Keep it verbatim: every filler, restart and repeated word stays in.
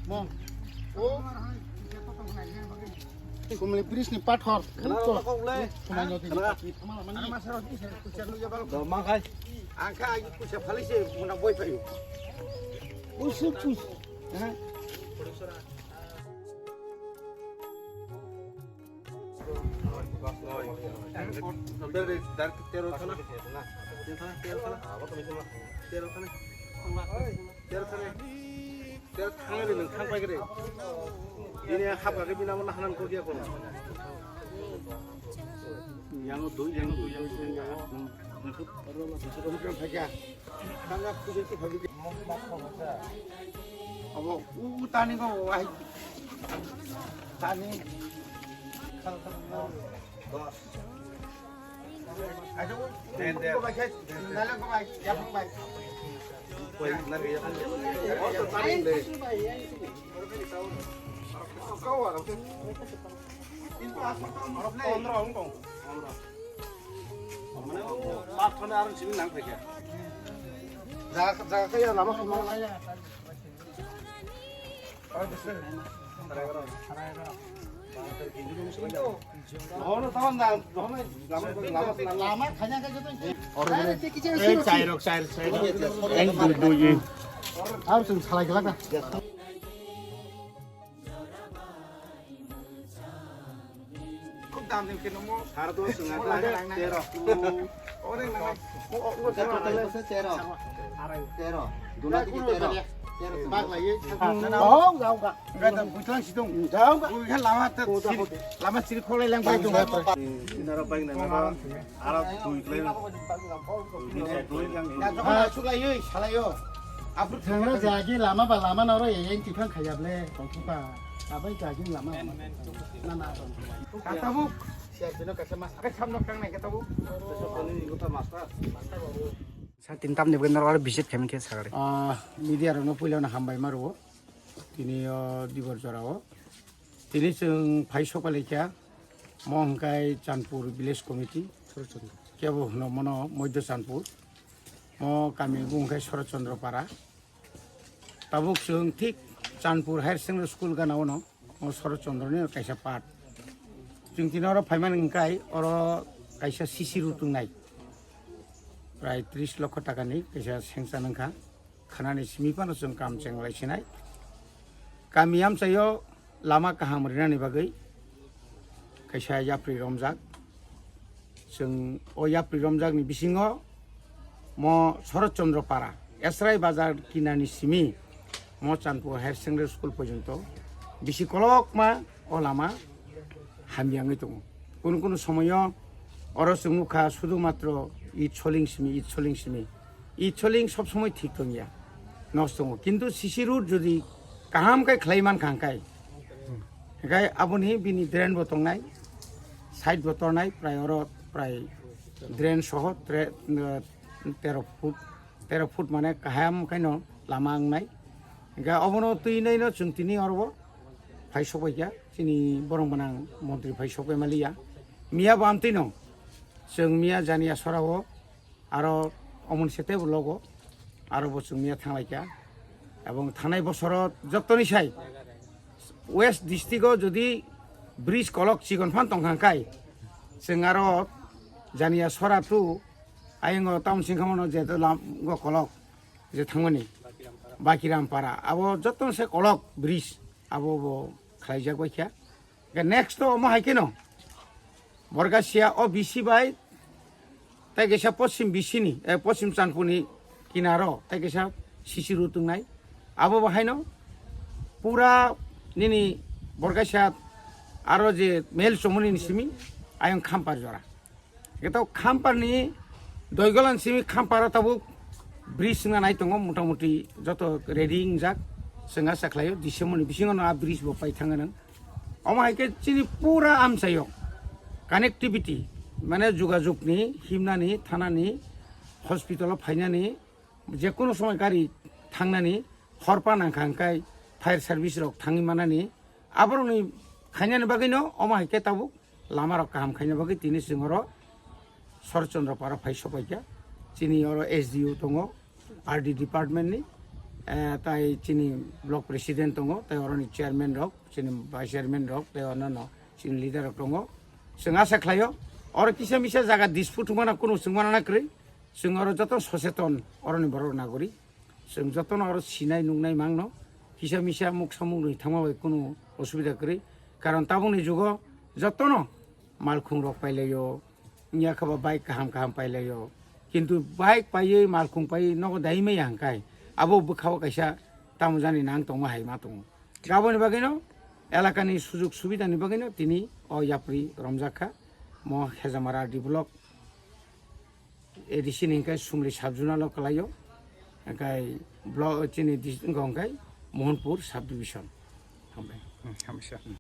Mong. O. Kumli bridge ni pathor. Khana rok kok le. Khana rok kok le. Khana. Khana. Do ma khai. Ang kha agi kusa phali se muna boi phayu. Kusa kus. Ha? Tero khana. Tero khana. Tero khana. Tero khana ni nung thang pai kre. Ini hap kha ke bina mo hanan ko dia ko. Yang dui, yang dui, yang dui, yang dui. Abo u, u tani ko wahai. Tani. Ajo, den, den. Ko bai khai, naleng ko bai, yapung bai. Ko nar ke yapung. Oh, to tani de. Ko wa. Pondro hong kong. Pondro. Mane o pathor ni aro simi nang phaikha. Jaga, jaga kaya lama khamma. Lama, lama, lama. Lama khanya kaya joto. Ei, chairok, chair, chair. Ek, dui, dui, ei. Aro sing salai gelak na. Khub dam ni khe nungmo. Sar do swnga khe tero. Ore nang. O, o, o, tero. Tero. Duna tiki tero. Tero. Bak lai ye. Hong, hong, hong. Enggak ada, buitlang situng. Hong. Buitlang lama ter. Lama siri kholai lang bai tung. Inara bai nang. Ara dui klai. Dui yang. Ya, jokon asuk lai ye, salai yo. Apur thangra jagi lama ba lama noro ye yang tiphang khayable. Tongkhuka. Abai jagi lama. Na, na, tongkhuka. Katabuk. Siar bino kasa mas. Akai samno kang nai katabuk. Sokoni ni gota master. Sa tin tam ni bwkhwnaro aro visit khaimani khe sagari. Ah, media rokno puila no hambai maro. Tini o dibor jora o. Tini chwng phai sokpalaikha. Mo hwnkhe Chandpur Village Committee. Kebo hwno mono Moidya Chandpur. Mo kami bo hwnkhe Shorot Chandra Para. Tabuk chwng thik Chandpur Higher Secondary School gana ono, o Shorot Chandra ni kaisa part. Chwng tini oro phaimani hwnkhe oro kaisa C C road wngnai. Prai tris lokho taka ni kaisa sanction wngkha. Khanani simi phano chwng kam chenglai sinai. Kami amchaio lama kaham rinani bagwi kaisa yapri romjak. Chwng o yapri romjakni bisingo mo Shorot Chandra Para, Esrai Bazar kinani simi mo Chandpur Higher Secondary School porjonto bisi kolokma o lama hamya wngwi tongo. Kunu kunu somoyo oro chwng nukha sudu matro it soling simi, it soling simi. It soling sob somoi thik tongya, nosto tongo. Kintu C C road jodi kaham khe khlai mankha hwnkhe, hwnkhe aboni bini drain bo tongnai, side bo tornai, prai oro prai drain soho tre-, eh, tero foot, tero foot mane kaham khaino lama wngnai. Hwnkhe obono twi naino chwng tini oro bo phai sokbaikha, chini borong gwnang montri phai sokbai maliya. Miya bo amtwino chwng miya Janiya Sorao aro omoni se teibo logo aro bo chwng miya thanglaikha. Ebong thangnai bosoro jottoni sai West district o jodi bridge kolok chikon phan tongkha hwnkhe chwng aro Janiya Sora tu ayongo town singkhamano je lam go kolok je thangmani Bakiram Para abo jottoni se kolok bridge abo bo khlaijak baikha. Hwnkhe next to omo hai kheno Borgasia o B C bai tei kaisa Poschim B C ni, eh, Poschim Chandpur ni kinaro tei kaisa C C road wngnai. Abo bo haino pura nini Borgasia aro je mel chomoni ni simi ayang Khampar jora. Hwnkhe to Khamparni Doigolan simi Khamparo tabuk bridge wngna nai tongo, motamuti joto ready wngjak, chwng asa khlaio December ni bisingo no a bridge bo pai thangna nang. Omo hai khe chini pura amchaio connectivity, mane jogajogni, himnani, thanani, hospital o phainani, jekunu somoi gari thangnani, horpa nangkha hwnkhe fire service rok thangwi manani, aborokni khainani bagwino omo hai khe tabuk lama rok kaham khaina bagwi tini chwng oro Shorot Chandra Para phai sopaikha. Chini oro S D O tongo, R D department ni, eh, tai chini block president tongo, tai oroni chairman rok, chini vice chairman rok, tai onno chini leader rok tongo. Chwng asa khlaio, oro kisa misa jaga dispute wngmana kunu chwng mana kwrwi, chwng oro joto soseton oroni borok nagori. Chwng jotono oro sinai nuknai mangno, kisa misa muksa muknwi thangma bai kunu osubida kwrwi. Karon tabukni jugo jotono malkhung rok pailaio, wngya khe bo bike kaham kaham pailaio. Kintu bike paiwi malkhung paiwi nogo dai maya hwnkhai abo bwkhao kaisa tamo jani nang tongma hai ma tongo. Aboni bagwino elakani sujug subidani bagwino tini o yapri romjak kha. Mo Hejamara D block A D C ni hwnkhai Sumli sub zonal o kwlaio, hwnkhai block chini dis-, wngkha hwnkhai Mohanpur sub division. Hambai. Hmm, hamsa.